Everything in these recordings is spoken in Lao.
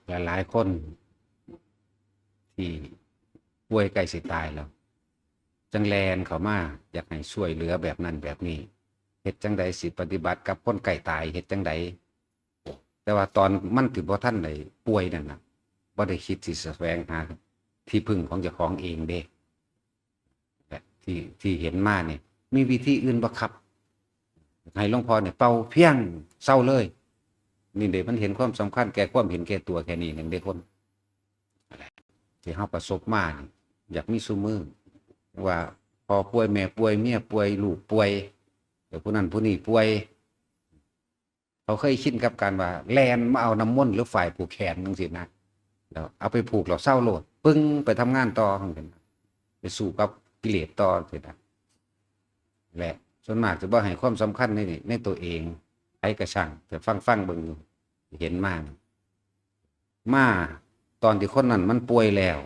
ຫຼາຍໆຄົນທີ່ປ່ວຍໃກ້ຊິຕາຍແລ້ວ ຈັ່ງແລ່ນເຂົ້າມາຢາກໃຫ້ຊ່ວຍເຫຼືອແບບນັ້ນແບບນີ້ ເຮັດຈັ່ງໃດຊິປະຕິບັດກັບຄົນໃກ້ຕາຍ ເຮັດຈັ່ງໃດ? ແຕ່ວ່າຕອນມັນທີ່ບໍ່ທັນໄດ້ປ່ວຍນັ້ນນະ ບໍ່ໄດ້ຄິດຊິສະແຫວງຫາທີ່ເພິ່ງຂອງເຈົ້າຂອງເອງເດ້. ແລະ ທີ່ ທີ່ເຫັນມານີ້ ມີວິທີອື່ນບໍ່ຄັບ? ໃຫ້ຫຼວງພໍ່ນີ້ເປົ່າພຽງເຊົາເລີຍ. ນີ້ເດ້ ມັນເຫັນຄວາມສຳຄັນແກ່ຄວາມເຫັນແກ່ຕົວແຄ່ນີ້ໜຶ່ງເດ້ຄົນ ທີ່ເຮົາປະສົບມານີ້ ຢາກມີຊຸມື້ ວ່າພໍ່ປ່ວຍ ແມ່ປ່ວຍ ເມຍປ່ວຍ ລູກປ່ວຍ ເອີ ຜູ້ນັ້ນຜູ້ນີ້ປ່ວຍ. ເຂົາເຄີຍຊິນກັບການວ່າແລ່ນມາເອົານ້ຳມົນ ຫຼື ຝ້າຍຜູກແຂນຈັ່ງຊີ້ນະ ແລ້ວເອົາໄປຜູກແລ້ວເຊົາໂລດ ປຶ້ງ ໄປທຳງານຕໍ່ຈັ່ງຊີ້ນະ ໄປສູ້ກັບກິເລດຕໍ່ຈັ່ງຊີ້ນະ. ແລະ ສ່ວນມາກຈະບໍ່ໃຫ້ຄວາມສຳຄັນໃນ ໃນຕົວເອງ ໃຜກະຊ່າງ ແຕ່ຟັງໆເບິ່ງຢູ່ ເຫັນມານີ້ ມາຕອນທີ່ຄົນນັ້ນມັນປ່ວຍແລ້ວ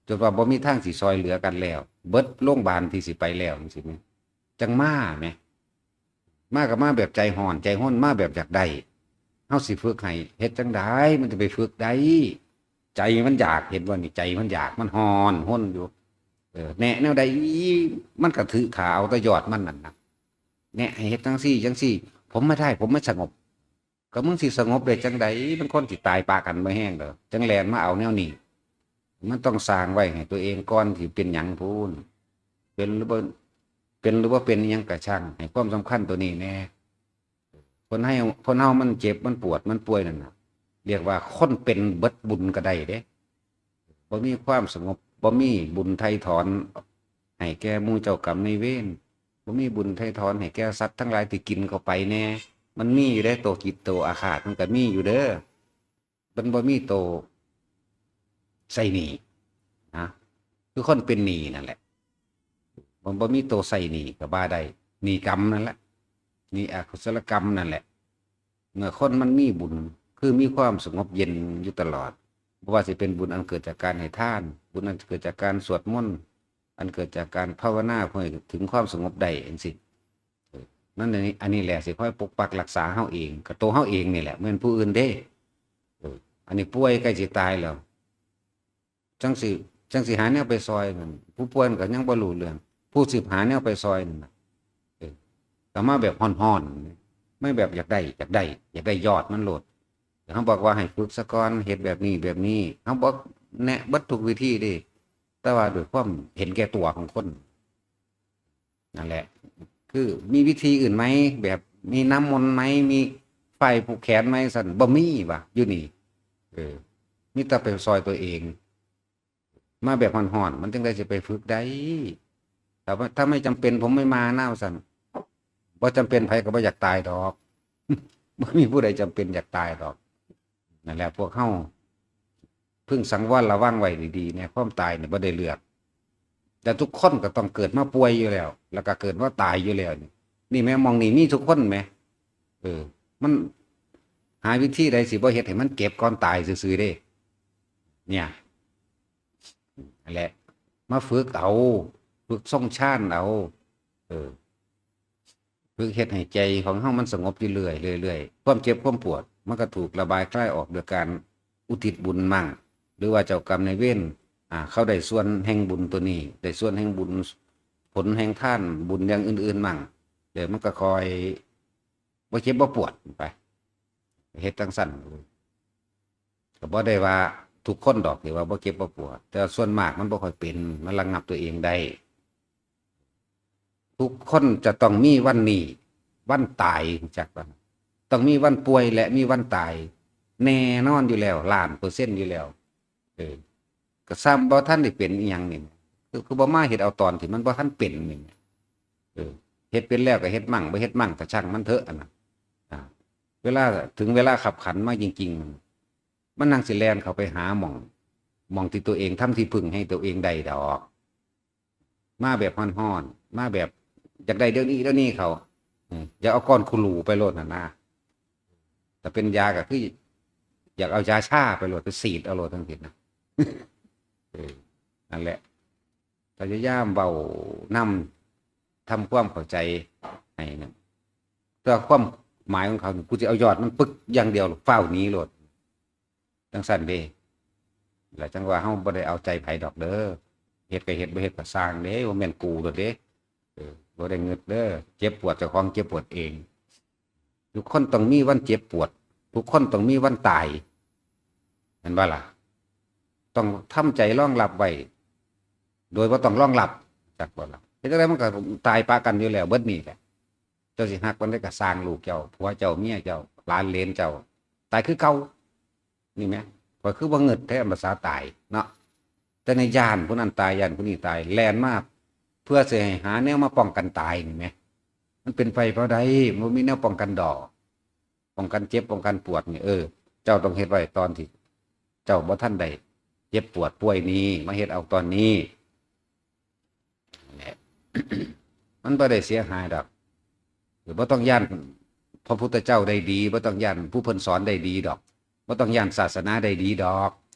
ຈົນວ່າບໍ່ມີທາງຊິຊ່ອຍເຫຼືອກັນແລ້ວ ເບິດໂລງບານທີ່ຊິໄປແລ້ວ ຈັ່ງຊີ້ແມ ຈັ່ງມາແມ. ມາກໍມາແບບໃຈຮ້ອນໃຈຮົນ ມາແບບຢາກໄດ້. ເຮົາຊິຝຶກໃຫ້ເຮັດຈັ່ງໃດ ມັນຈະໄປຝຶກໄດ້? ໃຈມັນຢາກ ເຫັນບໍ່ນີ້ ໃຈມັນຢາກ ມັນຮ້ອນຮົນຢູ່. ເອີ ແນະແນວໃດ ມັນກະຖືຂາເອົາແຕ່ຍອດມັນນັ້ນນະ. ແນະໃຫ້ເຮັດຈັ່ງຊີ້ ຈັ່ງຊີ້ ຜົມມາໄດ້ ຜົມມາສະຫງົບ. ກໍມຶງຊິສະຫງົບໄດ້ຈັ່ງໃດ? ມັນຄົນຊິຕາຍປະກັນບໍ່ແຮງດອກ ຈັ່ງແລ່ນມາເອົາແນວນີ້. ມັນຕ້ອງສ້າງໄວ້ໃຫ້ຕົວເອງກ່ອນຊິເປັນຫຍັງພຸ້ນ. ເປັນຫຼືບໍ່ ເປັນຫຼືບໍ່ເປັນອີ່ຫຍັງກະຊ່າງ ໃຫ້ຄວາມສຳຄັນໂຕນີ້ແດ່. ຄົນໃຫ້ ຄົນເຮົາມັນເຈັບ ມັນປວດ ມັນປ່ວຍນັ້ນນະ ລຽກວ່າຄົນເປັນເບິດບຸນກໍໄດ້ເດ້. ບໍ່ມີຄວາມສະຫງົບ ບໍ່ມີບຸນໄຖ່ຖອນໃຫ້ແກ່ໝູ່ເຈົ້າກຳນາຍເວນ ບໍ່ມີບຸນໄຖ່ຖອນໃຫ້ແກ່ສັດທັງຫຼາຍທີ່ກິນເຂົ້າໄປແດ່. ມັນມີຢູ່ເດ້ ໂຕຈິດໂຕອາຄາດ ມັນກໍມີຢູ່ເດີ. ມັນບໍ່ມີໂຕໃຊ້ໜີ້ນະ ຄືຄົນເປັນໜີ້ນັ້ນແຫຼະ. ມັນບໍ່ມີໂຕໃຊ້ໜີ້ກໍວ່າໄດ້ ໜີ້ກຳນັ້ນແຫຼະ ໜີ້ອະກຸສະລະກຳນັ້ນແຫຼະ. ເມື່ອຄົນມັນມີບຸນ ຄືມີຄວາມສະຫງົບເຢັນຢູ່ຕະຫຼອດ ບໍ່ວ່າຊິເປັນບຸນອັນເກີດຈາກການໃຫ້ທານ, ບຸນອັນເກີດຈາກການສວດມົນ, ອັນເກີດຈາກການພາວະນາເພື່ອໃຫ້ເຖິງຄວາມສະຫງົບໄດ້ຈັ່ງຊີ້. ເອີ ນັ້ນ ອັນນີ້ ອັນນີ້ແຫຼະຊິຄອຍປົກປັກຮັກສາເຮົາເອງ ກັບໂຕເຮົາເອງນີ້ແຫຼະ ບໍ່ແມ່ນຜູ້ອື່ນເດ້. ເອີ ອັນນີ້ປ່ວຍໃກ້ຊິຕາຍແລ້ວ ຈັ່ງຊິ ຈັ່ງຊິຫາແນວໄປຊ່ອຍນັ້ນ ຜູ້ປ່ວຍມັນກໍຍັງບໍ່ຮູ້ເລື່ອງ ຜູ້ຊິຫາແນວໄປຊ່ອຍນັ້ນນະ ເອີ ກໍມາແບບຮ້ອນໆ ມາແບບຢາກໄດ້ ຢາກໄດ້ ຢາກໄດ້ຍອດມັນໂລດ. ເຮົາບອກວ່າໃຫ້ຝຶກສາກ່ອນ ເຮັດແບບນີ້ແບບນີ້ ເຮົາບອກແນະເບິດທຸກວິທີເດ້ ແຕ່ວ່າດ້ວຍຄວາມເຫັນແກ່ຕົວຂອງຄົນ. ນັ້ນແຫຼະ ຄືມີວິທີອື່ນໄໝ? ແບບມີນ້ຳມົນໄໝ? ມີຝ້າຍຜູກແຂນໄໝ? ຊັ້ນບໍ່ມີວ່າຢູ່ນີ້ ເອີ ມີແຕ່ໄປຊ່ອຍຕົວເອງ ມາແບບຮ້ອນໆ ມັນຈັ່ງໃດຊິໄປຝຶກໄດ້? ຖ້າ ຖ້າໄມ່ຈຳເປັນ ຜົມໄມ່ມານະ ວ່າຊັ້ນ. ບໍ່ຈຳເປັນ ໃຜກໍບໍ່ຢາກຕາຍດອກ ບໍ່ມີຜູ້ໃດຈຳເປັນຢາກຕາຍດອກ. ນັ້ນແຫຼະ ພວກເຮົາເພິ່ງສັງວອນລະວັງໄວ້ດີໆແດ່ ຄວາມຕາຍນີ້ບໍ່ໄດ້ເລືອກ. ແຕ່ທຸກຄົນກໍຕ້ອງເກີດມາປ່ວຍຢູ່ແລ້ວ ແລ້ວກໍເກີດມາຕາຍຢູ່ແລ້ວນີ້. ນີ້ແໝ່ ໝ່ອງນີ້ມີທຸກຄົນແໝ່. ເອີ ມັນຫາວິທີໃດຊິບໍ່ເຮັດໃຫ້ມັນເຈັບກ່ອນຕາຍຊື່ໆເດ້ ເນີ້ຍ. ນັ້ນແຫຼະ ມາຝຶກເອົາ ຝຶກຊົງຊານເອົາ ເອີ ຝຶກເຮັດໃຫ້ໃຈຂອງເຮົາມັນສະຫງົບຢູ່ເລື້ອຍໆ ເລື້ອຍໆ ຄວາມເຈັບຄວາມປວດມັນກໍຖືກລະບາຍຄາຍອອກໂດຍການອຸທິດບຸນມັ່ງ ຫຼືວ່າເຈົ້າກຳນາຍເວນ ອ່າ ເຂົາໄດ້ສ່ວນແຫ່ງບຸນໂຕນີ້ ໄດ້ສ່ວນແຫ່ງບຸນ ຜົນແຫ່ງທານບຸນຢ່າງອື່ນໆມັ່ງ ແລ້ວມັນກໍຄ່ອຍບໍ່ເຈັບບໍ່ປວດໄປ ເຮັດຈັ່ງຊັ້ນ. ກໍບໍ່ໄດ້ວ່າທຸກຄົນດອກທີ່ວ່າບໍ່ເຈັບບໍ່ປວດ ແຕ່ວ່າສ່ວນມາກມັນບໍ່ຄ່ອຍເປັນ ມັນລະງັບຕົວເອງໄດ້. ທຸກຄົນຈະຕ້ອງມີວັນນີ້ ວັນຕາຍ ຮູ້ຈັກບໍ່? ຕ້ອງມີວັນປ່ວຍ ແລະ ມີວັນຕາຍ ແນ່ນອນຢູ່ແລ້ວ ລ້ານເປີເຊັນຢູ່ແລ້ວ. ເອີ ກໍຊ້ຳບໍ່ທັນໄດ້ເປັນອີ່ຫຍັງນີ້ ຄື ຄືບໍ່ມາເຮັດເອົາຕອນທີ່ມັນບໍ່ທັນເປັນນີ້. ເອີ ເຮັດເປັນແລ້ວກໍເຮັດໝັ່ງ ບໍ່ເຮັດໝັ່ງກໍຊ່າງມັນເຖາະ ອັນນັ້ນ. ອ່າ ເວລາ ເຖິງເວລາຄັບຂັນມາຈິງໆ ມັນຈັ່ງຊິແລ່ນເຂົ້າໄປຫາໝ່ອງ ໝ່ອງທີ່ຕົວເອງທຳທີ່ເພິ່ງໃຫ້ຕົວເອງໄດ້ດອກ. ມາແບບຮ້ອນໆ ມາແບບຢາກໄດ້ດຽວນີ້ດຽວນີ້ເຂົາ ເອີ ຢາກເອົາກ້ອນຄູຫຼູໄປໂລດຫັ້ນນະ. ຖ້າເປັນຢາກໍຄືຢາກເອົາຢາຊາໄປໂລດ ໄປສີດເອົາໂລດຈັ່ງຊີ້ນະ. ເອີ ນັ້ນແຫຼະ ພະຍາຍາມເວົ້ານຳ ທຳຄວາມເຂົ້າໃຈໃຫ້ນັ້ນ ແຕ່ຄວາມໝາຍຂອງເຂົານີ້ ກູຊິເອົາຍອດມັນປຶກຢ່າງດຽວ ຟ້າວໜີໂລດ. ຈັ່ງຊັ້ນເດ້. ແລ້ວຈັ່ງວ່າເຮົາບໍ່ໄດ້ເອົາໃຈໃຜດອກເດີ. ເຮັດກໍເຮັດ ບໍ່ເຮັດກໍຊ່າງເດ້ ບໍ່ແມ່ນກູໂລດເດ້. ເອີ ບໍ່ໄດ້ງຶດເດີ. ເຈັບປວດເຈົ້າຂອງເຈັບປວດເອງ. ທຸກຄົນຕ້ອງມີວັນເຈັບປວດ, ທຸກຄົນຕ້ອງມີວັນຕາຍ ແມ່ນບໍ່ລະ? ຕ້ອງທຳໃຈຮອງຮັບໄວ້ ໂດຍບໍ່ຕ້ອງຮອງຮັບ. ຈັກບໍ່ລະ? ເຮັດຈັ່ງໃດມັນກໍຕາຍປະກັນຢູ່ແລ້ວ ເບິດນີ້ແຫຼະ. ເຈົ້າຊິຮັກປານໃດກໍຊ່າງ, ລູກເຈົ້າ, ຜົວເຈົ້າ, ເມຍເຈົ້າ, ຫຼານເລນເຈົ້າ ຕາຍຄືເກົ່າ. ນີ້ແໝ ຂ້ອຍຄືບໍ່ງຶດແທ້ ພາສາຕາຍເນາະ. ແຕ່ໃນຢ້ານຜູ້ນັ້ນຕາຍ ຢ້ານຜູ້ນີ້ຕາຍ ແລ່ນມາເພື່ອຊິໃຫ້ຫາແນວມາປ້ອງກັນຕາຍນີ້ແໝ. ມັນເປັນໄປບໍ່ໄດ້ ບໍ່ມີແນວປ້ອງກັນດອກ. ປ້ອງກັນເຈັບ ປ້ອງກັນປວດນີ້ ເອີ ເຈົ້າຕ້ອງເຮັດໄວ້ຕອນທີ່ເຈົ້າບໍ່ທັນໄດ້ເຈັບປວດປ່ວຍນີ້ ມາເຮັດເອົາຕອນນີ້. ແຫຼະ ມັນບໍ່ໄດ້ເສຍຫາຍດອກ. ບໍ່ຕ້ອງຢ້ານພະພຸດທະເຈົ້າໄດ້ດີ, ບໍ່ຕ້ອງຢ້ານຜູ້ເພິ່ນສອນໄດ້ດີດອກ, ບໍ່ຕ້ອງຢ້ານສາສະໜາໄດ້ດີດອກ,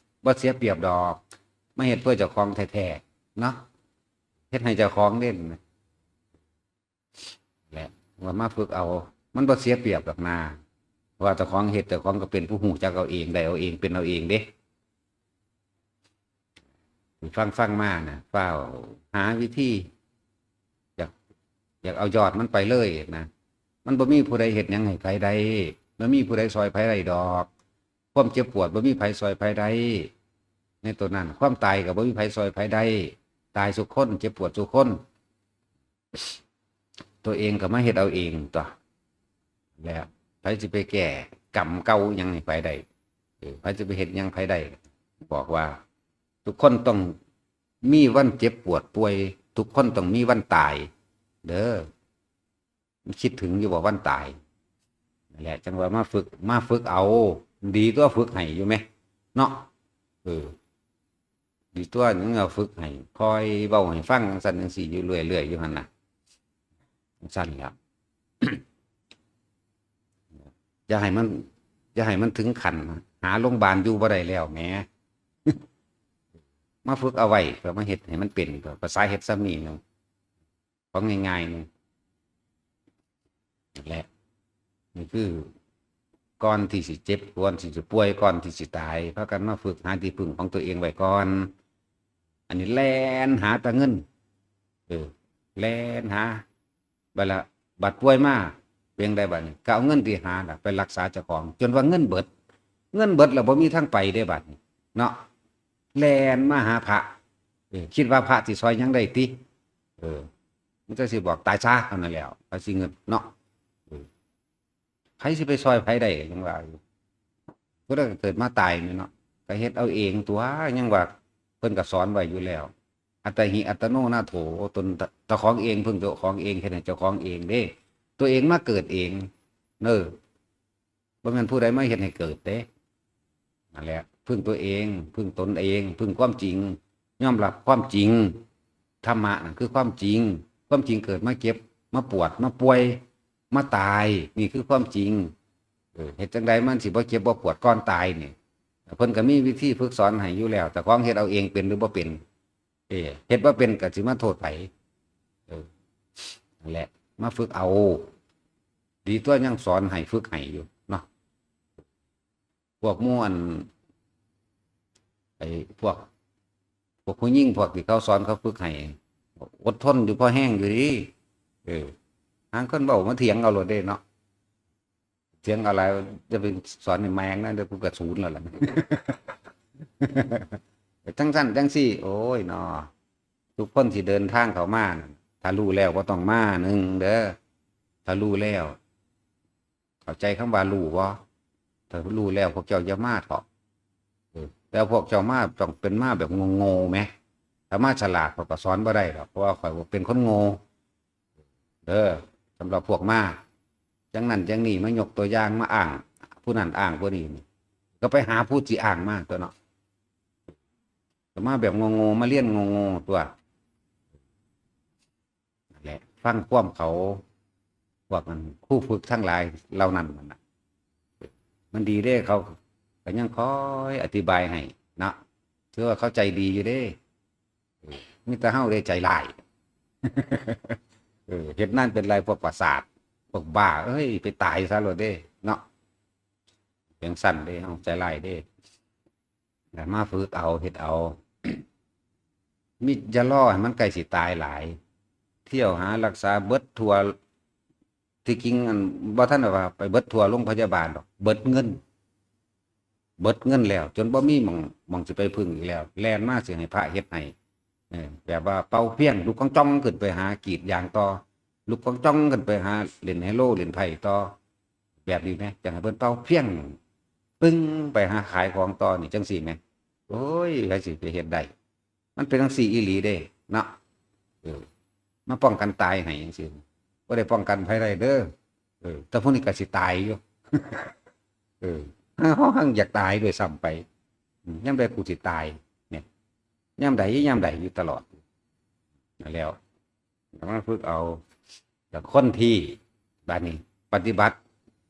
ບໍ່ເສຍປຽບດອກ. ມາເຮັດເພື່ອເຈົ້າຂອງແທ້ໆເນາະ, ເຮັດໃຫ້ເຈົ້າຂອງເດ້. ແຫຼະ ວ່າມາຝຶກເອົາ ມັນບໍ່ເສຍປຽບດອກນາ, ເພາະວ່າເຈົ້າຂອງເຮັດ ເຈົ້າຂອງກໍເປັນຜູ້ຮູ້ຈັກເອົາເອງ ໄດ້ເອົາເອງ ເປັນເອົາເອງເດ້. ຟັງໆມານະ ຟ້າວຫາວິທີ ຢາກ ຢາກເອົາຍອດມັນໄປເລີຍນະ. ມັນບໍ່ມີຜູ້ໃດເຮັດຫຍັງໃຫ້ໃຜໄດ້, ບໍ່ມີຜູ້ໃດຊ່ອຍໃຜໄດ້ດອກ. ຄວາມເຈັບປວດບໍ່ມີໃຜຊ່ອຍໃຜໄດ້ໃນໂຕນັ້ນ, ຄວາມຕາຍກໍບໍ່ມີໃຜຊ່ອຍໃຜໄດ້. ຕາຍສູ່ຄົນ ເຈັບປວດສູ່ຄົນ. ຕົວເອງກໍມາເຮັດເອົາເອງຕົວະ. ແລ້ວໃຜຊິໄປແກ້ກຳເກົ່າຫຍັງໃຫ້ໃຜໄດ້? ເອີ ໃຜຊິໄປເຮັດຫຍັງໃຜໄດ້? ບອກວ່າທຸກຄົນຕ້ອງມີວັນເຈັບປວດປ່ວຍ, ທຸກຄົນຕ້ອງມີວັນຕາຍເດີ. ຄິດເຖິງຢູ່ບໍ່ວັນຕາຍ? ນັ້ນແຫຼະ ຈັ່ງວ່າມາຝຶກ ມາຝຶກເອົາ. ດີຕົວະ ຝຶກໃຫ້ຢູ່ແມເນາະ. ເອີ ດີຕົວະ ຍັງເອົາຝຶກໃຫ້ ຄອຍເວົ້າໃຫ້ຟັງຈັ່ງຊັ້ນຈັ່ງຊີ້ຢູ່ເລື້ອຍໆຢູ່ຫັ້ນນະ. ຈັ່ງຊັ້ນແຫຼະ ຢ່າໃຫ້ມັນ ຢ່າໃຫ້ມັນເຖິງຂັ້ນຫາໂລງບານຢູ່ບໍ່ໄດ້ແລ້ວແໝ. ມາຝຶກເອົາໄວ້ ເພື່ອມາເຮັດໃຫ້ມັນເປັນ ພາສາເຮັດຊ່ຳນີ້ໜຶ່ງ ຂອງງ່າຍໆໜຶ່ງ. ນັ້ນແຫຼະ ນີ້ຄືກ່ອນທີ່ຊິເຈັບ ກ່ອນທີ່ຊິປ່ວຍ ກ່ອນທີ່ຊິຕາຍ ພາກັນມາຝຶກຫາທີ່ເພິ່ງຂອງຕົວເອງໄວ້ກ່ອນ. ອັນນີ້ແລ່ນຫາແຕ່ເງິນ ເອີ ແລ່ນຫາ ບັດລະ ບັດປ່ວຍມາເປັນໃດບັດນີ້ ກໍເອົາເງິນທີ່ຫານະໄປລັກສາເຈົ້າຂອງ ຈົນວ່າເງິນເບິດ. ເງິນເບິດແລ້ວບໍ່ມີທາງໄປເດ້ບັດນີ້ເນາະ. ແລ່ນມາຫາພະ ເອີ ຄິດວ່າພະຊິຊ່ອຍຫຍັງໄດ້ຕິ. ເອີ ມັນຈະຊິບອກຕາຍຊະເທົ່ານັ້ນແລ້ວ ໃຜຊິງຶດເນາະ. ເອີ ໃຜຊິໄປຊ່ອຍໃຜໄດ້ ຍັງວ່າຢູ່. ຜູ້ໃດກໍເກີດມາຕາຍແມ່ນເນາະ ກໍເຮັດເອົາເອງຕົວະ. ຍັງວ່າເພິ່ນກໍສອນໄວ້ຢູ່ແລ້ວ ອັດຕະຫິອັດຕະໂນນາໂຖ ຕົນເຈົ້າຂອງເອງ ເພິ່ງເຈົ້າຂອງເອງ ເຮັດໃຫ້ເຈົ້າຂອງເອງເດ້. ຕົວເອງມາເກີດເອງເນີ ບໍ່ແມ່ນຜູ້ໃດມາເຮັດໃຫ້ເກີດເດ້. ນັ້ນແຫຼະ ເພິ່ງຕົວເອງ ເພິ່ງຕົນເອງ ເພິ່ງຄວາມຈິງ ຍອມຮັບຄວາມຈິງ. ທຳມະນັ້ນຄືຄວາມຈິງ. ຄວາມຈິງເກີດມາເຈັບ ມາປວດ ມາປ່ວຍ ມາຕາຍ ນີ້ຄືຄວາມຈິງ. ເອີ ເຮັດຈັ່ງໃດມັນຊິບໍ່ເຈັບບໍ່ປວດກ່ອນຕາຍນີ້? ເພິ່ນກໍມີວິທີຝຶກສອນໃຫ້ຢູ່ແລ້ວ ເຈົ້າຂອງເຮັດເອົາເອງເປັນຫຼືບໍ່ເປັນ? ເອີ ເຮັດບໍ່ເປັນກໍຊິມາໂທດໃຜ? ເອີ ນັ້ນແຫຼະ ມາຝຶກເອົາ. ດີຕົວະ ຍັງສອນໃຫ້ ຝຶກໃຫ້ຢູ່ເນາະ. ພວກໝູ່ອັນ ໄອ້ພວກ ພວກຜູ້ຍິງ ພວກທີ່ເຂົາສອນ ເຂົາຝຶກໃຫ້ ອົດທົນຢູ່ ພໍແຮງຢູ່ເດ. ເອີ ຫາງຄົນເວົ້າມາຖຽງເອົາໂລດເດເນາະ. ຖຽງເອົາຫຼາຍ ຢ່າໄປສອນໃຫ້ແມ່ງນະ ດຽວກູກະສູນແລ້ວລະ. ຈັ່ງຊັ້ນຈັ່ງຊີ້ ໂອ້ຍເນາະ ທຸກຄົນທີ່ເດີນທາງເຂົ້າມາ ຖ້າຮູ້ແລ້ວບໍ່ຕ້ອງມາ ໜຶ່ງເດີ ຖ້າຮູ້ແລ້ວ ເຂົ້າໃຈຄຳວ່າຮູ້ບໍ່? ຖ້າຮູ້ແລ້ວພວກເຈົ້າຢ່າມາເຖາະ. ເອີ ແຕ່ພວກເຈົ້າມາຕ້ອງເປັນມາແບບໂງ່ໆແໝ. ຖ້າມາສະຫຼາດ ເຂົາກໍສອນບໍ່ໄດ້ດອກ ເພາະວ່າຂ້ອຍເປັນຄົນໂງ່ເດີ. ສຳລັບພວກມາຈັ່ງນັ້ນຈັ່ງນີ້ ມາຍົກຕົວຢ່າງ ມາອ້າງຜູ້ນັ້ນອ້າງຜູ້ນີ້ ກໍໄປຫາຜູ້ທີ່ອ້າງມາຕົວະເນາະ. ກໍມາແບບໂງ່ໆ ມາລຽນໂງ່ໆຕົວະ. ນັ້ນແຫຼະ ຟັງຄວາມເຂົາ ພວກອັນຄູຝຶກທັງຫຼາຍເຫຼົ່ານັ້ນນັ້ນນະ ມັນດີເດ້. ເຂົາກໍຍັງຄອຍອະທິບາຍໃຫ້ເນາະ ຖືວ່າເຂົາໃຈດີຢູ່ເດ້. ເອີ ມີແຕ່ເຮົາເດ້ໃຈຮ້າຍ. ເອີ ເຮັດນັ້ນເປັນໄລ ພວກປະສາດ ພວກບ້າເອີຍ ໄປຕາຍຊະໂລດເດ້ເນາະ. ຈັ່ງຊັ້ນເດ້ ເຮົາໃຈຮ້າຍເດ້. ກໍມາຝຶກເອົາ ເຮັດເອົາ ມີ ຢ່າລໍໃຫ້ມັນໃກ້ຊິຕາຍຫຼາຍ ທ່ຽວຫາລັກສາເບິດທົ່ວ ທີ່ຈິງອັນ ບໍ່ທັນໄດ້ວ່າໄປເບິດທົ່ວໂລງພະຍາບານດອກ ເບິດເງິນ ເບິດເງິນແລ້ວ ຈົນບໍ່ມີໝ່ອງ ໝ່ອງຊິໄປເພິ່ງອີກແລ້ວ ແລ່ນມາຊິໃຫ້ພະເຮັດໃຫ້ ເອີ ແບບວ່າເປົ່າພຽງ ລຸກກອງຈອງຂຶ້ນໄປຫາກຣີດຢາງຕໍ່ ລຸກກອງຈອງຂຶ້ນໄປຫາຫຼິ້ນໄຮໂລ ຫຼິ້ນໄພ້ຕໍ່ ແບບນີ້ແໝ ຈັ່ງໃຫ້ເພິ່ນເປົ່າພຽງ ປຶ້ງ ໄປຫາຂາຍຂອງຕໍ່ນີ້ ຈັ່ງຊີ້ແໝ. ໂອ້ຍ ໃຜຊິໄປເຮັດໄດ້? ມັນເປັນຈັ່ງຊີ້ອີ່ຫຼີເດ້ເນາະ ເອີ ມາປ້ອງກັນຕາຍໃຫ້ຈັ່ງຊີ້ ບໍ່ໄດ້ປ້ອງກັນໃຜໄດ້ເດີ ເອີ ແຕ່ພວກນີ້ກໍຊິຕາຍຢູ່ ເອີ ເຮົາ ເຮົາຍັງຢາກຕາຍດ້ວຍຊ້ຳໄປ ອືມ ຍາມໃດກູຊິຕາຍ ແມ່ນ ຍາມໃດ ຍາມໃດ ຢູ່ຕະຫຼອດ ນັ້ນແລ້ວ ມາຝຶກເອົາ ແລ້ວຄົນທີ່ ບາດນີ້ ປະຕິບັດ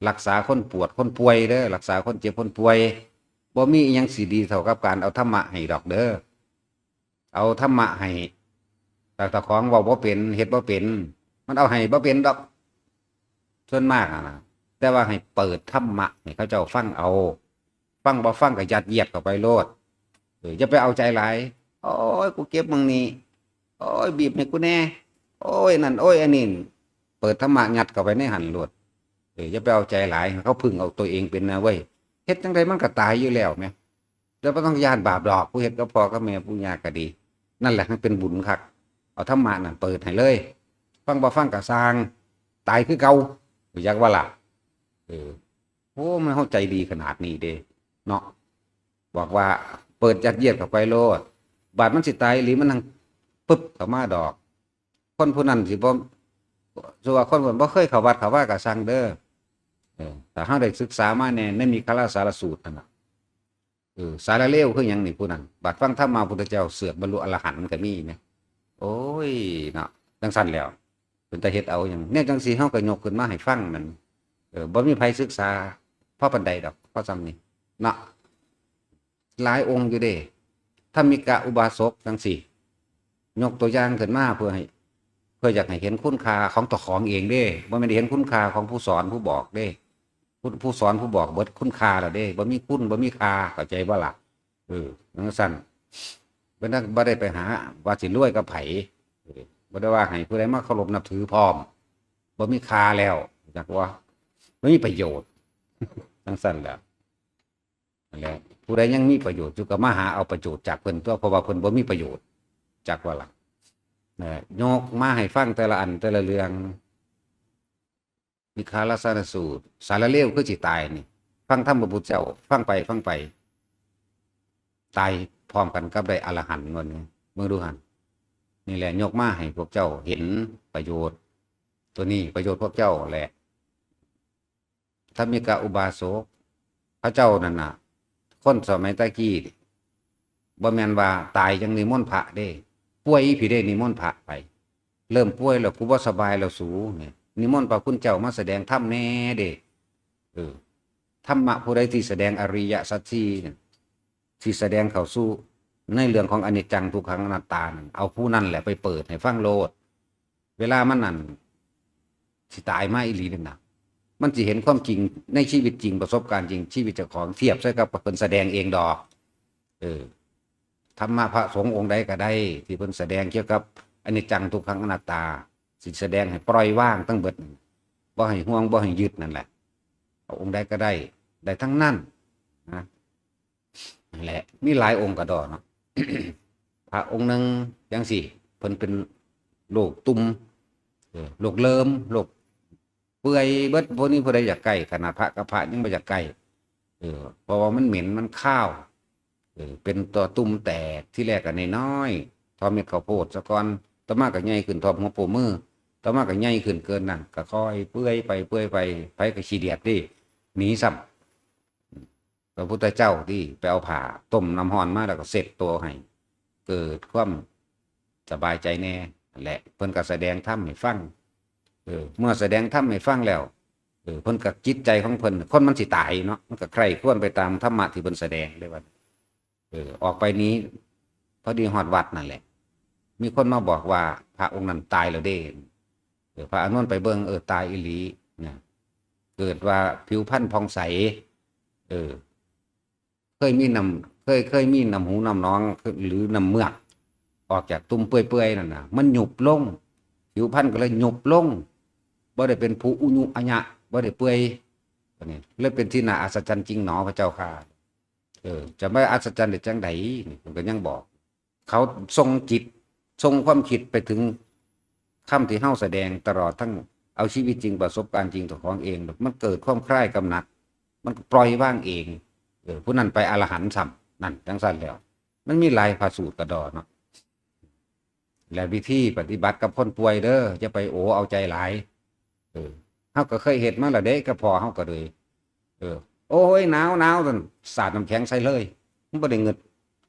ລັກສາຄົນປວດຄົນປ່ວຍເດີ ລັກສາຄົນເຈັບຄົນປ່ວຍ ບໍ່ມີອີ່ຫຍັງຊິດີເທົ່າກັບການເອົາທຳມະໃຫ້ດອກເດີ ເອົາທຳມະໃຫ້ ແຕ່ເຈົ້າຂອງເວົ້າບໍ່ເປັນ ເຮັດບໍ່ເປັນ ມັນເອົາໃຫ້ບໍ່ເປັນດອກ ສ່ວນມາກຫັ້ນນະ ແຕ່ວ່າໃຫ້ເປີດທຳມະໃຫ້ເຂົາເຈົ້າຟັງເອົາ ຟັງບໍ່ຟັງກໍຍັດຢຽດເຂົ້າໄປໂລດ ເອີ ຢ່າໄປເອົາໃຈຫຼາຍ ໂອ້ຍ ກູເຈັບໝ່ອງນີ້ ໂອ້ຍ ບີບໃຫ້ກູແດ່ ໂອ້ຍ ນັ້ນ ໂອ້ຍ ອັນນີ້ ເປີດທຳມະຍັດເຂົ້າໄປໃນຫັ້ນໂລດ ເອີ ຢ່າໄປເອົາໃຈຫຼາຍ ໃຫ້ເຂົາເພິ່ງເອົາຕົວເອງເປັນນະເວີຍ ເຮັດຈັ່ງໃດມັນກໍຕາຍຢູ່ແລ້ວແໝ ແຕ່ບໍ່ຕ້ອງຢ້ານບາບດອກ ຜູ້ເຮັດກັບພໍ່ກັບແມ່ ປູ່ຍ່າກໍດີ ນັ້ນແຫຼະ ມັນເປັນບຸນຄັກ ເອົາທຳມະນັ້ນເປີດໃຫ້ເລີຍ ຟັງບໍ່ຟັງກໍຊ່າງ ຕາຍຄືເກົ່າ ຮູ້ຈັກບໍ່ລະ? ເອີ ໂອ້ ມັນເຮົາໃຈດີຂະໜາດນີ້ເດ້ເນາະ ບອກວ່າເປີດຍັດຢຽດເຂົ້າໄປໂລດ ບາດມັນຊິຕາຍອີ່ຫຼີ ມັນຫັ້ນປຶບເຂົ້າມາດອກ ຄົນຜູ້ນັ້ນຊິບໍ່ ສົມມຸດວ່າຄົນຜູ້ນັ້ນບໍ່ເຄີຍເຂົ້າວັດເຂົ້າວາກໍຊ່າງເດີ ເອີ ຖ້າເຮົາໄດ້ສຶກສາມາແດ່ໃນມີຄະລາສາລະສູດຫັ້ນນະ ເອີ ສາລະເລວຄືຫຍັງນີ້ຜູ້ນັ້ນ ບາດຟັງທຳມະພຸດທະເຈົ້າເຊືອກບັນລຸອະລະຫັນກໍມີແມ ໂອ້ຍເນາະ ຈັ່ງຊັ້ນແລ້ວ ເປັນຕາເຮັດເອົາຫຍັງ ແນວຈັ່ງຊີ້ເຮົາກໍຍົກຂຶ້ນມາໃຫ້ຟັງນັ້ນ ເອີ ບໍ່ມີໃຜສຶກສາພໍປານໃດດອກ ພໍຊ່ຳນີ້ເນາະ ຫຼາຍອົງຢູ່ເດ້ ທຳມິກະອຸບາສົກຈັ່ງຊີ້ ຍົກຕົວຢ່າງຂຶ້ນມາເພື່ອໃຫ້ ເພື່ອຢາກໃຫ້ເຫັນຄຸນຄ່າຂອງເຈົ້າຂອງເອງເດ້ ບໍ່ແມ່ນເຫັນຄຸນຄ່າຂອງຜູ້ສອນຜູ້ບອກເດ້ ຜູ້ ຜູ້ສອນຜູ້ບອກເບິດຄຸນຄ່າແລ້ວເດ້ ບໍ່ມີຄຸນບໍ່ມີຄ່າ ເຂົ້າໃຈບໍ່ລະ? ເອີ ຈັ່ງຊັ້ນ ເພິ່ນບໍ່ໄດ້ໄປຫາວ່າຊິລວຍກັບໃຜ ເອີ ບໍ່ໄດ້ວ່າໃຫ້ຜູ້ໃດມາເຄົາລົບນັບຖືພ້ອມ ບໍ່ມີຄ່າແລ້ວ ຈັກວ່າບໍ່ມີປະໂຫຍດ ຈັ່ງຊັ້ນແຫຼະ ນັ້ນແຫຼະ ຜູ້ໃດຍັງມີປະໂຫຍດຢູ່ກໍມາຫາເອົາປະໂຫຍດຈາກເພິ່ນຕົວະ ເພາະວ່າເພິ່ນບໍ່ມີປະໂຫຍດ ຈັກວ່າລະ ນະ ຍົກມາໃຫ້ຟັງແຕ່ລະອັນແຕ່ລະເລື່ອງ ວິຄາລະສານະສູດ ສາລະເລວຄືຊິຕາຍນີ້ ຟັງທຳພະພຸດທະເຈົ້າ ຟັງໄປ ຟັງໄປ ຕາຍພ້ອມກັນກັບໄດ້ອະລະຫັນ ວ່ານີ້ ເບິ່ງດູຫັ້ນ ນີ້ແຫຼະ ຍົກມາໃຫ້ພວກເຈົ້າເຫັນປະໂຫຍດ ໂຕນີ້ປະໂຫຍດພວກເຈົ້າແຫຼະ ທຳມິກະອຸບາສົກ ເຂົາເຈົ້ານັ້ນນະ ຄົນສະໄໝຕະກີ້ ບໍ່ແມ່ນວ່າຕາຍຈັ່ງນິມົນພະເດ້ ປ່ວຍພີ້ເດ້ນິມົນພະໄປ ເລີ່ມປ່ວຍແລ້ວ ກູບໍ່ສະບາຍແລ້ວສູ ນີ້ ນິມົນພະຄຸນເຈົ້າມາສະແດງທຳແດ່ເດ້ ເອີ ທຳມະຜູ້ໃດທີ່ສະແດງອະລິຍະສັດສີ່ນະ ທີ່ສະແດງເຂົ້າສູ່ໃນເລື່ອງຂອງອະນິດຈັງ ທຸກຂັງ ອະນັດຕານັ້ນ ເອົາຜູ້ນັ້ນແຫຼະໄປເປີດໃຫ້ຟັງໂລດ ເວລາມັນນັ້ນ ຊິຕາຍມາອີ່ຫຼີນັ້ນນະ ມັນຊິເຫັນຄວາມຈິງໃນຊີວິດຈິງ ປະສົບການຈິງ ຊີວິດເຈົ້າຂອງ ທຽບໃສ່ກັບເພິ່ນສະແດງເອງດອກ ເອີ ທຳມະພະສົງອົງໃດກໍໄດ້ ທີ່ເພິ່ນສະແດງກ່ຽວກັບອະນິດຈັງ ທຸກຂັງ ອະນັດຕາ ຊິສະແດງໃຫ້ປ່ອຍວາງທັງເບິດ ບໍ່ໃຫ້ຫ່ວງ ບໍ່ໃຫ້ຍຶດນັ້ນແຫຼະ ເອົາອົງໃດກໍໄດ້ ໄດ້ທັງນັ້ນນະ ນັ້ນແຫຼະ ມີຫຼາຍອົງກະດໍເນາະ ພະອົງໜຶ່ງຈັ່ງຊີ້ ເພິ່ນເປັນໂລກຕຸ່ມ ເອີ ໂລກເລີມ ໂລກເປື່ອຍເບິດ ບໍ່ມີຜູ້ໃດຢາກໃກ້ ຂະໜາດພະກັບພະຍັງບໍ່ຢາກໃກ້ ເອີ ເພາະວ່າມັນເໝັນ ມັນຄາວ ເອີ ເປັນຕົວຕຸ່ມແຕກ ທີແລກກະນ້ອຍໆ ທໍ່ເມັດເຂົ້າໂພດສາກ່ອນ ຕໍ່ມາກະໃຫຍ່ຂຶ້ນທົ່ວຫົວໂປ້ມື ຕໍ່ມາກະໃຫຍ່ຂຶ້ນເກີນນັ້ນ ກະຄ່ອຍເປື່ອຍໄປ ເປື່ອຍໄປ ໃຜກະຂີ້ດຽດເດ້ ໜີຊ້ຳ ພະພຸດທະເຈົ້າຕິ ໄປເອົາຜ້າຕົ້ມນ້ຳຮ້ອນມາ ແລ້ວກໍເຊັດໂຕໃຫ້ ເກີດຄວາມສະບາຍໃຈແດ່ ຫັ້ນແຫຼະ ເພິ່ນກໍສະແດງທຳໃຫ້ຟັງ ເອີ ເມື່ອສະແດງທຳໃຫ້ຟັງແລ້ວ ເອີ ເພິ່ນກໍ ຈິດໃຈຂອງເພິ່ນ ຄົນມັນຊິຕາຍເນາະ ມັນກໍໃຄຮ່ຄວນໄປຕາມທຳມະທີ່ເພິ່ນສະແດງເດ້ວ່າ ເອີ ອອກໄປນີ້ ພໍດີຮອດວັດນັ້ນແຫຼະ ມີຄົນມາບອກວ່າພະອົງນັ້ນຕາຍແລ້ວເດ້ ເອີ ພະອານົນໄປເບິ່ງ ເອີ ຕາຍອີ່ຫຼີນະ ເກີດວ່າຜິວພັນຜ່ອງໃສ ເອີ ເຄີຍມີນ້ຳ ຍ ເຄີຍມີນ້ຳຫູນ້ຳໜອງ ຫຼືນ້ຳເມືອກ ອອກຈາກຕຸ່ມເປື່ອຍໆນັ້ນນະ ມັນຍຸບລົງ ຜິວພັນກໍເລີຍຍຸບລົງ ບໍ່ໄດ້ເປັນຜູ້ອຸຍຸອະຍະ ບໍ່ໄດ້ເປື່ອຍ ອັນນີ້ເລີຍເປັນທີ່ໜ້າອັດສະຈັນຈິງໜໍພະເຈົ້າຂ້າ. ເອີ ຈະມາອັດສະຈັນໄດ້ຈັ່ງໃດ? ນີ້ເພິ່ນກໍຍັງບອກ ເຂົາສົ່ງຈິດ ສົ່ງຄວາມຄິດໄປເຖິງຄຳທີ່ເຮົາສະແດງ ຕະຫຼອດທັງເອົາຊີວິດຈິງ ປະສົບການຈິງເຈົ້າຂອງເອງ ມັນເກີດຄວາມຄລາຍກຳໜັດ ມັນກໍປ່ອຍວາງເອງ ເອີ ຜູ້ນັ້ນໄປອະລະຫັນຊ້ຳ ນັ້ນ ຈັ່ງຊັ້ນແລ້ວ ມັນມີຫຼາຍພະສູດກະດໍເນາະ ແລະ ວິທີປະຕິບັດກັບຄົນປ່ວຍເດີ ຢ່າໄປໂອເອົາໃຈຫຼາຍ ເອີ ເຮົາກໍເຄີຍເຮັດມາແລ້ວເດ້ ກັບພໍ່ເຮົາກໍເລີຍ ເອີ ໂອ້ຍ ໜາວໆ ຊັ້ນ ສາດນ້ຳແຂງໃສ່ເລີຍ ມັນບໍ່ໄດ້ງຶດ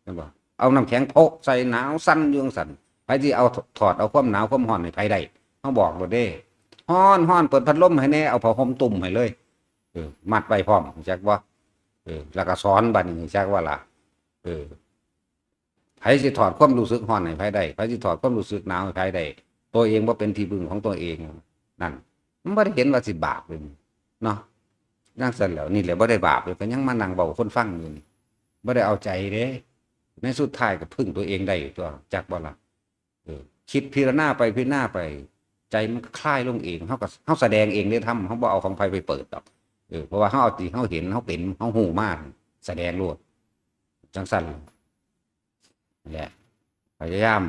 ແມ່ນບໍ່? ເອົານ້ຳແຂງໂພະໃສ່ ໜາວສັ່ນຢູ່ຈັ່ງຊັ້ນ ໃຜຊິເອົາ ຖອດເອົາຄວາມໜາວຄວາມຮ້ອນໃຫ້ໃຜໄດ້? ເຮົາບອກໂລດເດ້ ຮ້ອນໆ ເປີດພັດລົມໃຫ້ແດ່ ເອົາຜ້າຫົ່ມຕຸ້ມໃຫ້ເລີຍ ເອີ ມັດໄວ້ພ້ອມ ຮູ້ຈັກບໍ່? ເອີ ແລ້ວກໍສອນ ບາດນີ້ ຮູ້ຈັກບໍ່ລະ? ເອີ ໃຜຊິຖອດຄວາມຮູ້ສຶກຮ້ອນໃຫ້ໃຜໄດ້? ໃຜຊິຖອດຄວາມຮູ້ສຶກໜາວໃຫ້ໃຜໄດ້? ຕົວເອງບໍ່ເປັນທີ່ບຶງຂອງຕົວເອງ ນັ້ນ ມັນບໍ່ໄດ້ເຫັນວ່າຊິບາບເລີຍເນາະ ຈັ່ງຊັ້ນແຫຼ້ວ ນີ້ແຫຼະບໍ່ໄດ້ບາບເລີຍ ກໍຍັງມານັ່ງເວົ້າຄົນຟັງຢູ່ນີ້ ບໍ່ໄດ້ເອົາໃຈເດ້ ໃນສຸດທ້າຍກໍເພິ່ງຕົວເອງໄດ້ຕົວະ ຈັກບໍ່ລະ? ເອີ ຄິດພິຈາລະນາໄປພິຈາລະນາໄປ ໃຈມັນກໍຄາຍລົງເອງ ເຮົາກໍ ເຮົາສະແດງເອງເດ້ທຳ ເຮົາບໍ່ເອົາຂອງໃຜໄປເປີດດອກ ເອີ ເພາະວ່າເຮົາເອົາທີ່ເຮົາເຫັນ ເຮົາເປັນ ເຮົາຮູ້ມາ ສະແດງໂລດ ຈັ່ງຊັ້ນ ແຫຼະ ພະຍາຍາມ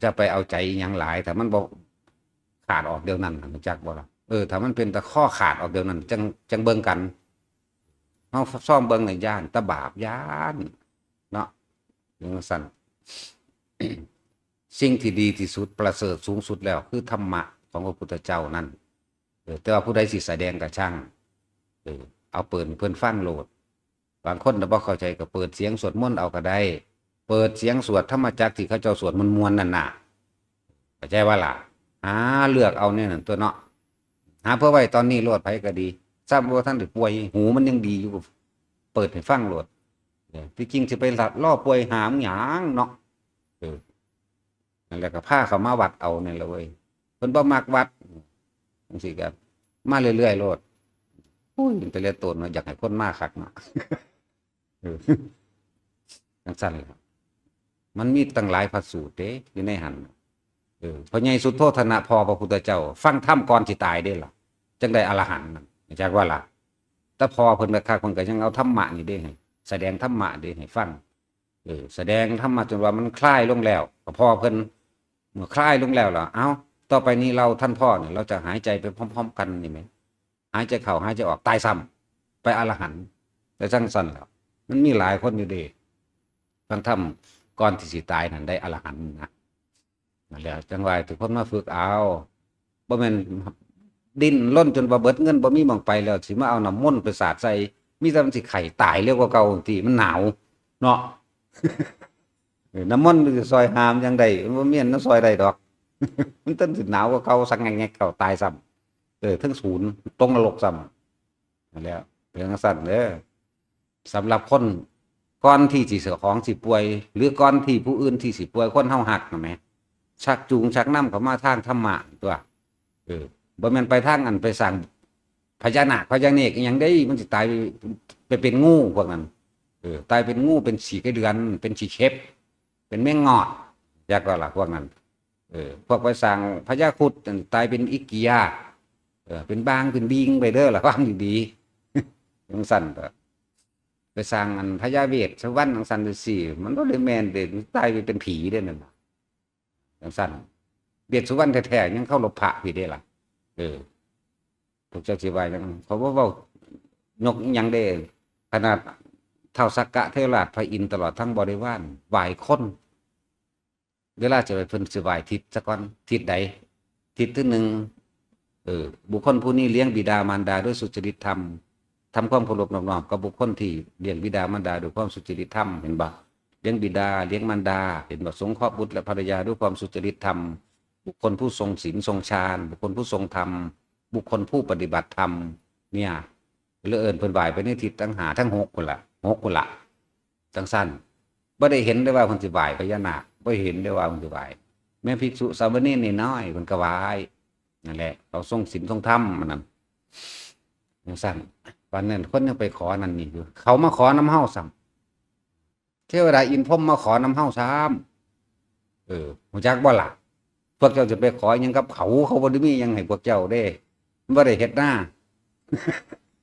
ຢ່າໄປເອົາໃຈອີ່ຫຍັງຫຼາຍ ຖ້າມັນບໍ່ຂາດອອກດຽວນັ້ນ ຮູ້ຈັກບໍ່ລະ? ເອີ ຖ້າມັນເປັນຕະຂໍຂາດອອກດຽວນັ້ນ ຈັ່ງ ຈັ່ງເບິ່ງກັນ ເຮົາຊອມເບິ່ງແລ້ວຢ້ານ ຕາບາບຢ້ານເນາະ ຈັ່ງຊັ້ນ ສິ່ງທີ່ດີທີ່ສຸດ ປະເສີດສູງສຸດແລ້ວ ຄືທຳມະຂອງພະພຸດທະເຈົ້ານັ້ນ ເອີ ແຕ່ວ່າຜູ້ໃດຊິສະແດງກະຊ່າງ ເອີ ເອົາເປີດໃຫ້ເພິ່ນຟັງໂລດ ບາງຄົນນະບໍ່ເຂົ້າໃຈກໍເປີດສຽງສວດມົນເອົາກໍໄດ້ ເປີດສຽງສວດທຳມະຈັກທີ່ເຂົາເຈົ້າສວດມ່ວນໆນັ້ນນະ ເຂົ້າໃຈບໍ່ລະ? ຫາເລືອກເອົາແນວນັ້ນຕົວະເນາະ ຫາເພື່ອໄວ້ຕອນນີ້ໂລດ ໃຜກໍດີ ຊ້ຳບໍ່ທັນໄດ້ປ່ວຍ ຫູມັນຍັງດີຢູ່ ເປີດໃຫ້ຟັງໂລດ ເອີ ທີ່ຈິງຊິໄປລໍປ່ວຍຫາມັນຫຍັງເນາະ ເອີ. ນັ້ນແຫຼະກໍພາເຂົາມາວັດເອົານີ້ແຫຼະເວີຍ ເພິ່ນບໍ່ມັກວັດ ຈັ່ງຊີ້ກໍມາເລື້ອຍໆໂລດ ໂອ້ຍ ເປັນຕາເລດໂຕນເນາະ ຢາກໃຫ້ຄົນມາຄັກເນາະ ເອີ ຈັ່ງຊັ້ນແຫຼະ ມັນມີຕັ້ງຫຼາຍພະສູດເດ້ຢູ່ໃນຫັ້ນ ເອີ ພໍ່ໃຫຍ່ສຸດໂທທະນະ ພໍ່ພະພຸດທະເຈົ້າ ຟັງທຳກ່ອນຊິຕາຍເດ້ລະ ຈັ່ງໄດ້ອະລະຫັນນັ້ນ ຮູ້ຈັກບໍ່ລະ? ແຕ່ພໍ່ເພິ່ນຄັກໆ ເພິ່ນກໍຍັງເອົາທຳມະນີ້ເດ້ ໃຫ້ສະແດງທຳມະເດ້ໃຫ້ຟັງ ເອີ ສະແດງທຳມະຈົນວ່າມັນຄລາຍລົງແລ້ວ ກໍພໍເພິ່ນ ເມື່ອຄລາຍລົງແລ້ວລະ ເອົ້າ ຕໍ່ໄປນີ້ເຮົາ ທ່ານພໍ່ນີ້ ເຮົາຈະຫາຍໃຈໄປພ້ອມໆກັນນີ້ແໝ ຫາຍໃຈເຂົ້າ ຫາຍໃຈອອກ ຕາຍຊ້ຳ ໄປອະລະຫັນ ໄປຈັ່ງຊັ້ນແຫຼ້ວ ມັນມີຫຼາຍຄົນຢູ່ເດ້ ຟັງທຳກ່ອນທີ່ຊິຕາຍນັ້ນ ໄດ້ອະລະຫັນນະ. ນັ້ນແຫຼະ ຈັ່ງວ່າໃຫ້ທຸກຄົນມາຝຶກເອົາ ບໍ່ແມ່ນດີ້ນລົນຈົນວ່າເບິດເງິນ ບໍ່ມີໝ່ອງໄປແລ້ວ ຊິມາເອົານ້ຳມົນໄປສາດໃສ່ ມີແຕ່ມັນຊິໄຂ້ຕາຍເລັວກວ່າເກົ່າ ທີ່ມັນໜາວເນາະ ເອີ ນ້ຳມົນມັນຊິຊ່ອຍຫາມຫຍັງໄດ້ ມັນບໍ່ມີອັນຊ່ອຍໄດ້ດອກ ມັນຕັ້ງຊິໜາວກວ່າເກົ່າ ສັກແງກໆ ເຂົ້າຕາຍຊ້ຳ ເອີ ເທິງສູນ ຕົກນະລົກຊ້ຳ ນັ້ນແຫຼະ ເປັນຈັ່ງຊັ້ນເດີ ສຳລັບຄົນ ກ່ອນທີ່ຊິເຈົ້າຂອງຊິປ່ວຍ ຫຼື ກ່ອນທີ່ຜູ້ອື່ນທີ່ຊິປ່ວຍ ຄົນເຮົາຮັກນະແໝ ຊັກຈູງຊັກນຳເຂົ້າມາທາງທຳມະຕົວະ ເອີ ບໍ່ແມ່ນໄປທາງອັນໄປສ້າງພະຍານາກພະຍາເນກອີ່ຫຍັງເດ້ ມັນຊິຕາຍໄປເປັນງູພວກນັ້ນ ເອີ ຕາຍເປັນງູ ເປັນຂີ້ໄສ້ເດືອນ ເປັນຂີ້ເຂັບ ເປັນແມງງອດ ຈັກວ່າລະພວກນັ້ນ ເອີ ພວກໄປສ້າງພະຍາຄຸດນັ້ນ ຕາຍເປັນອີກກີຍາ ເອີ ເປັນບາງເປັນບີງໄປເດີ ລະວັງດີໆ ຈັ່ງຊັ້ນເດີ ໄປສ້າງອັນພະຍາເວດສຸວັນຈັ່ງຊັ້ນຈັ່ງຊີ້ ມັນບໍ່ໄດ້ແມ່ນເດ້ ຕາຍໄປເປັນຜີເດ້ນັ້ນນະ ຈັ່ງຊັ້ນ ເວດສຸວັນແທ້ໆ ຍັງເຄົາລົບພະພີ້ເດ້ລະ ເອີ ພວກເຈົ້າຊິວ່າຫຍັງ ເຂົາບໍ່ເວົ້າຍົກອີ່ຫຍັງເດ້ ຂະໜາດທ້າວສັກກະເທວະລາດ ພະອິນ ຕະຫຼອດທັງບໍລິວານ ໄຫວ້ຄົນ ເວລາຈະໄຫວ້ ເພິ່ນຊິໄຫວ້ທິດສາກ່ອນ ທິດໃດ? ທິດທີໜຶ່ງ ເອີ ບຸກຄົນຜູ້ນີ້ລ້ຽງບິດາມານດາດ້ວຍສຸຈະລິດທຳ ທຳຄວາມເຄົາລົບນອບນ້ອມກັບບຸກຄົນທີ່ລ້ຽງບິດາມານດາດ້ວຍຄວາມສຸຈະລິດທຳ ເຫັນບໍ່? ລ້ຽງບິດາ ລ້ຽງມານດາ ເຫັນບໍ່? ສົງເຄາະບຸດ ແລະ ພັນລະຍາດ້ວຍຄວາມສຸຈະລິດທຳ ບຸກຄົນຜູ້ຊົງສິນຊົງຊານ ບຸກຄົນຜູ້ຊົງທຳ ບຸກຄົນຜູ້ປະຕິບັດທຳ ເນຍ ແລ້ວເອີ້ນເພິ່ນໄຫວ້ໄປໃນທິດທັງຫ້າທັງຫົກພຸ້ນລະ ຫົກພຸ້ນລະ ຈັ່ງຊັ້ນ ບໍ່ໄດ້ເຫັນໄດ້ວ່າເພິ່ນຊິໄຫວ້ພະຍານາກ ບໍ່ເຫັນໄດ້ວ່າເພິ່ນຊິໄຫວ້ ແມ່ພິກສຸສາມະເນນນ້ອຍໆ ເພິ່ນກໍໄຫວ້ ນັ້ນແຫຼະ ເຂົາຊົງສິນຊົງທຳອັນນັ້ນ ຈັ່ງຊັ້ນ ປານນັ້ນຄົນຍັງໄປຂໍນັ້ນນີ້ຢູ່ ເຂົາມາຂໍນຳເຮົາຊ້ຳ ເທວະດາອິນພົມມາຂໍນຳເຮົາຊ້ຳ. ເອີ ຮູ້ຈັກບໍ່ລະ? ພວກເຈົ້າຈະໄປຂໍຫຍັງກັບເຂົາ? ເຂົາບໍ່ໄດ້ມີຫຍັງໃຫ້ພວກເຈົ້າເດ້. ມັນບໍ່ໄດ້ເຮັດນາ.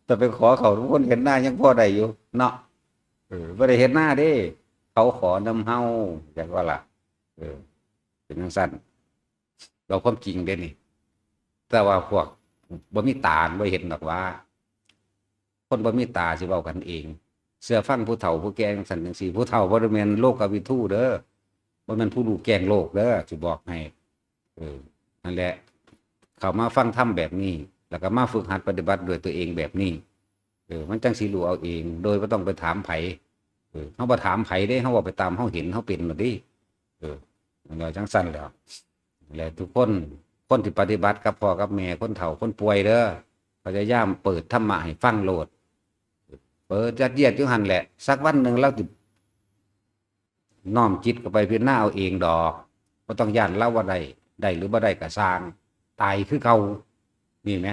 ແຕ່ໄປຂໍເຂົາ ຄົນເຮັດນາຍັງພໍໄດ້ຢູ່ເນາະ. ເອີ ບໍ່ໄດ້ເຮັດນາເດ້. ເຂົາຂໍນຳເຮົາ ຈັກວ່າລະ. ເອີ ເປັນຈັ່ງຊັ້ນ. ເວົ້າຄວາມຈິງເດ້ນີ້. ແຕ່ວ່າພວກບໍ່ມີຕາ ບໍ່ເຫັນດອກວ່າ ຄົນບໍ່ມີຕາຊິເວົ້າກັນເອງ. ເຊື່ອຟັງຜູ້ເຖົ້າຜູ້ແກ່ຈັ່ງຊັ້ນຈັ່ງຊີ້. ຜູ້ເຖົ້າບໍ່ໄດ້ແມ່ນໂລກະວິທູເດີ. ບໍ່ແມ່ນຜູ້ຮູ້ແຈ້ງໂລກເດີ ຊິບອກໃຫ້. ເອີ ນັ້ນແຫຼະ. ເຂົ້າມາຟັງທຳແບບນີ້ ແລ້ວກໍມາຝຶກຫັດປະຕິບັດດ້ວຍຕົວເອງແບບນີ້. ເອີ ມັນຈັ່ງຊິຮູ້ເອົາເອງ ໂດຍບໍ່ຕ້ອງໄປຖາມໃຜ. ເອີ ເຮົາບໍ່ຖາມໃຜເດ້ ເຮົາເວົ້າໄປຕາມເຮົາເຫັນ ເຮົາເປັນໂລດເດ້. ເອີ ມັນກໍຈັ່ງຊັ້ນແຫຼ້ວ. ແລະ ທຸກຄົນ ຄົນທີ່ປະຕິບັດກັບພໍ່ກັບແມ່ ຄົນເຖົ້າຄົນປ່ວຍເດີ ພະຍາຍາມເປີດທຳມະໃຫ້ຟັງໂລດ. ເປີດຍັດຢຽດຢູ່ຫັ້ນແຫຼະ. ສັກວັນໜຶ່ງລາວຊິ ນ້ອມຈິດເຂົ້າໄປພິຈາລະນາເອົາເອງດອກ. ບໍ່ຕ້ອງຢ້ານລາວວ່າໄດ້ ໄດ້ຫຼືບໍ່ໄດ້ກໍຊ່າງ ຕາຍຄືເກົ່າ. ນີ້ແໝ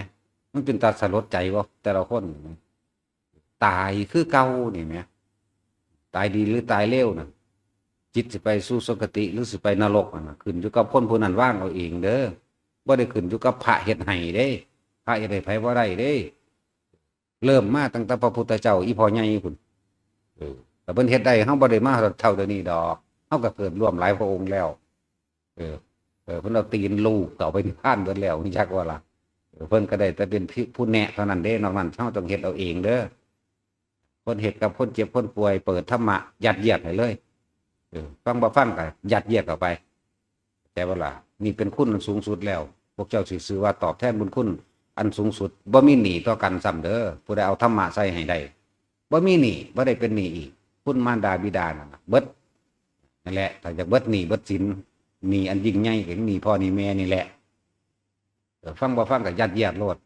ມັນເປັນຕາສະຫຼົດໃຈບໍ່ ແຕ່ລະຄົນ ຕາຍຄືເກົ່ານີ້ແໝ. ຕາຍດີຫຼືຕາຍເລວນະ ຈິດຊິໄປສູ່ສຸຄະຕິ ຫຼືຊິໄປນະລົກຫັ້ນນະ ຂຶ້ນຢູ່ກັບຄົນຜູ້ນັ້ນວາງເອົາເອງເດີ. ບໍ່ໄດ້ຂຶ້ນຢູ່ກັບພະເຮັດໃຫ້ເດ້. ພະເຮັດໃຫ້ໃຜບໍ່ໄດ້ເດ້. ເລີ່ມມາຕັ້ງແຕ່ພະພຸດທະເຈົ້າ ອີ່ພໍ່ໃຫຍ່ພຸ້ນ. ເອີ ຖ້າເພິ່ນເຮັດໄດ້ ເຮົາບໍ່ໄດ້ມາເທົ່າດຽວນີ້ດອກ. ເຮົາກໍເກີດຮ່ວມຫຼາຍພະອົງແລ້ວ. ເອີ ເອີ ເພິ່ນເອົາຕີນລູບເຂົ້າໄປນິບພານເບິດແລ້ວ ຮູ້ຈັກບໍ່ລະ? ເອີ ເພິ່ນກໍໄດ້ແຕ່ເປັນຜູ້ແນະເທົ່ານັ້ນເດ້. ນອກນັ້ນເຮົາຕ້ອງເຮັດເອົາເອງເດີ. ຄົນເຮັດກັບຄົນເຈັບຄົນປ່ວຍ ເປີດທຳມະ ຍັດຢຽດໃຫ້ເລີຍ. ເອີ ຟັງບໍ່ຟັງກໍຍັດຢຽດເຂົ້າໄປ. ແຕ່ວ່າລະ ນີ້ເປັນຄຸນອັນສູງສຸດແລ້ວ. ພວກເຈົ້າຊິຊື່ວ່າຕອບແທນບຸນຄຸນອັນສູງສຸດ. ບໍ່ມີໜີ້ຕໍ່ກັນຊ້ຳເດີ. ຜູ້ໃດເອົາທຳມະໃສ່ໃຫ້ໄດ້ ບໍ່ມີໜີ້ ບໍ່ໄດ້ເປັນໜີ້ອີກ. ຄຸນມານດາບິດານັ້ນນະ ເບິດ. ນັ້ນແຫຼະ ຖ້າຢາກເບິດໜີ້ເບິດສິນ ໜີ້ອັນຍິ່ງໃຫຍ່ກໍໜີ້ພໍ່ໜີ້ແມ່ນີ້ແຫຼະ. ເອີ ຟັງບໍ່ຟັງກໍຍັດຢຽດໂລດ.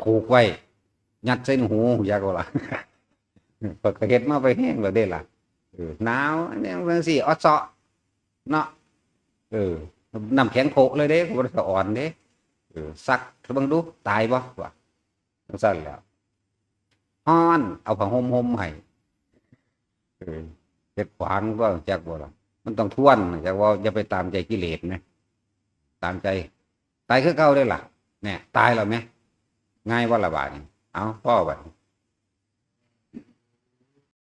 ຜູກໄວ້ ຍັດໃສ່ຫູ ຢາກວ່າລະ. ເພິ່ນກໍເຮັດມາໄປແຮງແລ້ວເດ້ລະ. ເອີ ໜາວອັນນີ້ຈັ່ງຊີ້ ອອດເຊາະເນາະ. ເອີ ນ້ຳແຂງໂພະເລີຍເດ້ ບໍ່ໄດ້ສະອອນເດ້. ເອີ ສັກເບິ່ງດູ ຕາຍບໍ່ ວ່າຈັ່ງຊັ້ນແຫຼ້ວ. ຮ້ອນ ເອົາຜ້າຫົ່ມຫົ່ມໃຫ້. ເອີ ເຮັດຂວາງຕົວະ ຈັກບໍ່ລະ? ມັນຕ້ອງທວນ ຈັກວ່າ ຢ່າໄປຕາມໃຈກິເລດແມ. ຕາມໃຈ ຕາຍຄືເກົ່າເດ້ລະ. ແນ່ ຕາຍແລ້ວແມ. ງ່າຍບໍ່ລະບາດນີ້? ເອົາ ພໍບາດນີ້.